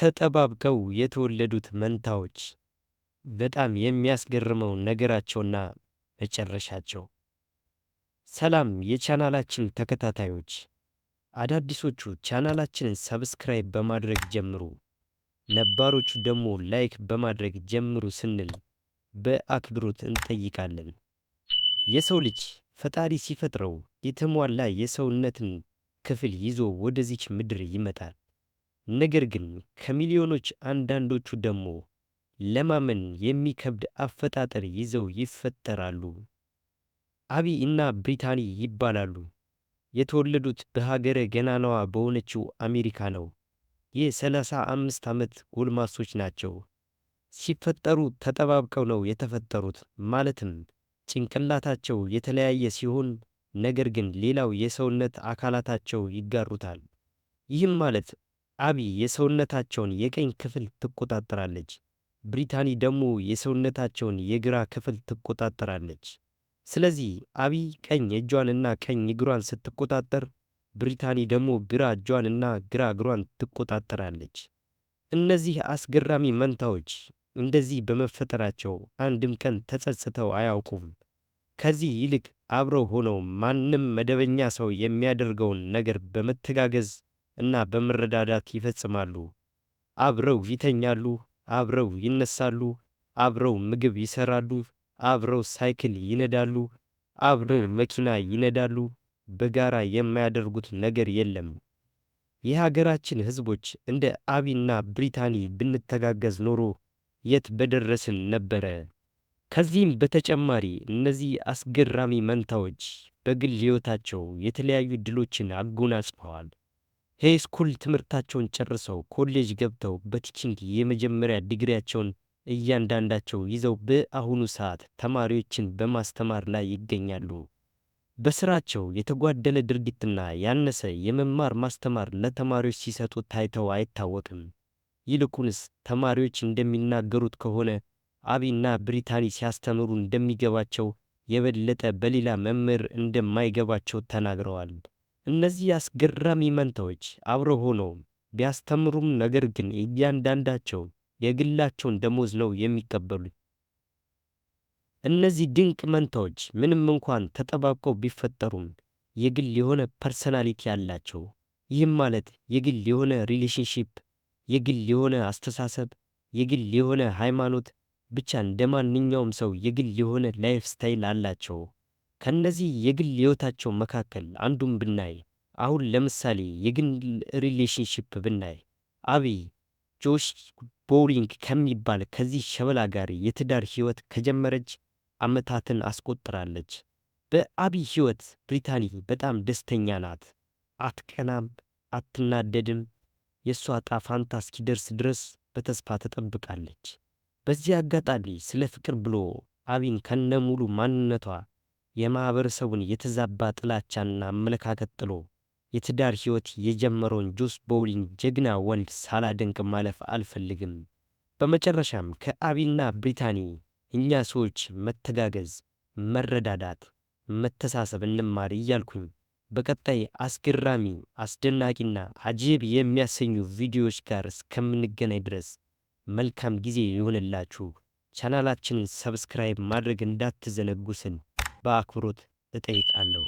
ተጠባብቀው የተወለዱት መንታዎች፣ በጣም የሚያስገርመው ነገራቸውና መጨረሻቸው። ሰላም የቻናላችን ተከታታዮች፣ አዳዲሶቹ ቻናላችንን subscribe በማድረግ ጀምሩ፣ ነባሮቹ ደግሞ like በማድረግ ጀምሩ ስንል በአክብሮት እንጠይቃለን። የሰው ልጅ ፈጣሪ ሲፈጥረው የተሟላ የሰውነትን ክፍል ይዞ ወደዚች ምድር ይመጣል። ነገር ግን ከሚሊዮኖች አንዳንዶቹ ደግሞ ለማመን የሚከብድ አፈጣጠር ይዘው ይፈጠራሉ። አቢ እና ብሪታኒ ይባላሉ። የተወለዱት በሀገረ ገናናዋ በሆነችው አሜሪካ ነው። የ35 ዓመት ጎልማሶች ናቸው። ሲፈጠሩ ተጠባብቀው ነው የተፈጠሩት። ማለትም ጭንቅላታቸው የተለያየ ሲሆን ነገር ግን ሌላው የሰውነት አካላታቸው ይጋሩታል። ይህም ማለት አቢ የሰውነታቸውን የቀኝ ክፍል ትቆጣጠራለች፣ ብሪታኒ ደግሞ የሰውነታቸውን የግራ ክፍል ትቆጣጠራለች። ስለዚህ አቢ ቀኝ እጇንና ቀኝ እግሯን ስትቆጣጠር፣ ብሪታኒ ደግሞ ግራ እጇንና ግራ እግሯን ትቆጣጠራለች። እነዚህ አስገራሚ መንታዎች እንደዚህ በመፈጠራቸው አንድም ቀን ተጸጽተው አያውቁም። ከዚህ ይልቅ አብረው ሆነው ማንም መደበኛ ሰው የሚያደርገውን ነገር በመተጋገዝ እና በመረዳዳት ይፈጽማሉ። አብረው ይተኛሉ፣ አብረው ይነሳሉ፣ አብረው ምግብ ይሰራሉ፣ አብረው ሳይክል ይነዳሉ፣ አብረው መኪና ይነዳሉ። በጋራ የማያደርጉት ነገር የለም። የሀገራችን ሕዝቦች እንደ አቢና ብሪታኒ ብንተጋገዝ ኖሮ የት በደረስን ነበረ። ከዚህም በተጨማሪ እነዚህ አስገራሚ መንታዎች በግል ሕይወታቸው የተለያዩ ድሎችን አጎናጽፈዋል። High school ትምህርታቸውን ጨርሰው ኮሌጅ ገብተው በ teaching የመጀመሪያ ዲግሪያቸውን እያንዳንዳቸው ይዘው በአሁኑ ሰዓት ተማሪዎችን በማስተማር ላይ ይገኛሉ። በስራቸው የተጓደለ ድርጊትና ያነሰ የመማር ማስተማር ለተማሪዎች ሲሰጡ ታይተው አይታወቅም። ይልቁንስ ተማሪዎች እንደሚናገሩት ከሆነ አቢና ብሪታኒ ሲያስተምሩ እንደሚገባቸው የበለጠ በሌላ መምህር እንደማይገባቸው ተናግረዋል። እነዚህ አስገራሚ መንታዎች አብረው ሆነው ቢያስተምሩም ነገር ግን እያንዳንዳቸው የግላቸውን ደሞዝ ነው የሚቀበሉት። እነዚህ ድንቅ መንታዎች ምንም እንኳን ተጠባብቀው ቢፈጠሩም የግል የሆነ personality አላቸው። ይህም ማለት የግል የሆነ relationship፣ የግል የሆነ አስተሳሰብ፣ የግል የሆነ ሃይማኖት፣ ብቻ እንደ ማንኛውም ሰው የግል የሆነ lifestyle አላቸው። ከነዚህ የግል ሕይወታቸው መካከል አንዱን ብናይ፣ አሁን ለምሳሌ የግል relationship ብናይ፣ አቢ ጆሽ ቦውሊንግ ከሚባል ከዚህ ሸበላ ጋር የትዳር ሕይወት ከጀመረች ዓመታትን አስቆጥራለች። በአቢ ሕይወት ብሪታኒ በጣም ደስተኛ ናት። አትቀናም፣ አትናደድም። የእሷ ዕጣ ፋንታ እስኪደርስ ድረስ በተስፋ ትጠብቃለች። በዚህ አጋጣሚ ስለ ፍቅር ብሎ አቢን ከነሙሉ ማንነቷ የማህበረሰቡን የተዛባ ጥላቻና አመለካከት ጥሎ የትዳር ሕይወት የጀመረውን ጆስ ቦውሊንግ ጀግና ወንድ ሳላደንቅ ማለፍ አልፈልግም። በመጨረሻም ከአቢና ብሪታኒ እኛ ሰዎች መተጋገዝ፣ መረዳዳት፣ መተሳሰብ እንማር እያልኩኝ በቀጣይ አስገራሚ፣ አስደናቂና አጀብ የሚያሰኙ ቪዲዮዎች ጋር እስከምንገናኝ ድረስ መልካም ጊዜ ይሁንላችሁ። ቻናላችንን subscribe ማድረግ እንዳትዘነጉ ስል በአክብሮት እጠይቃለሁ።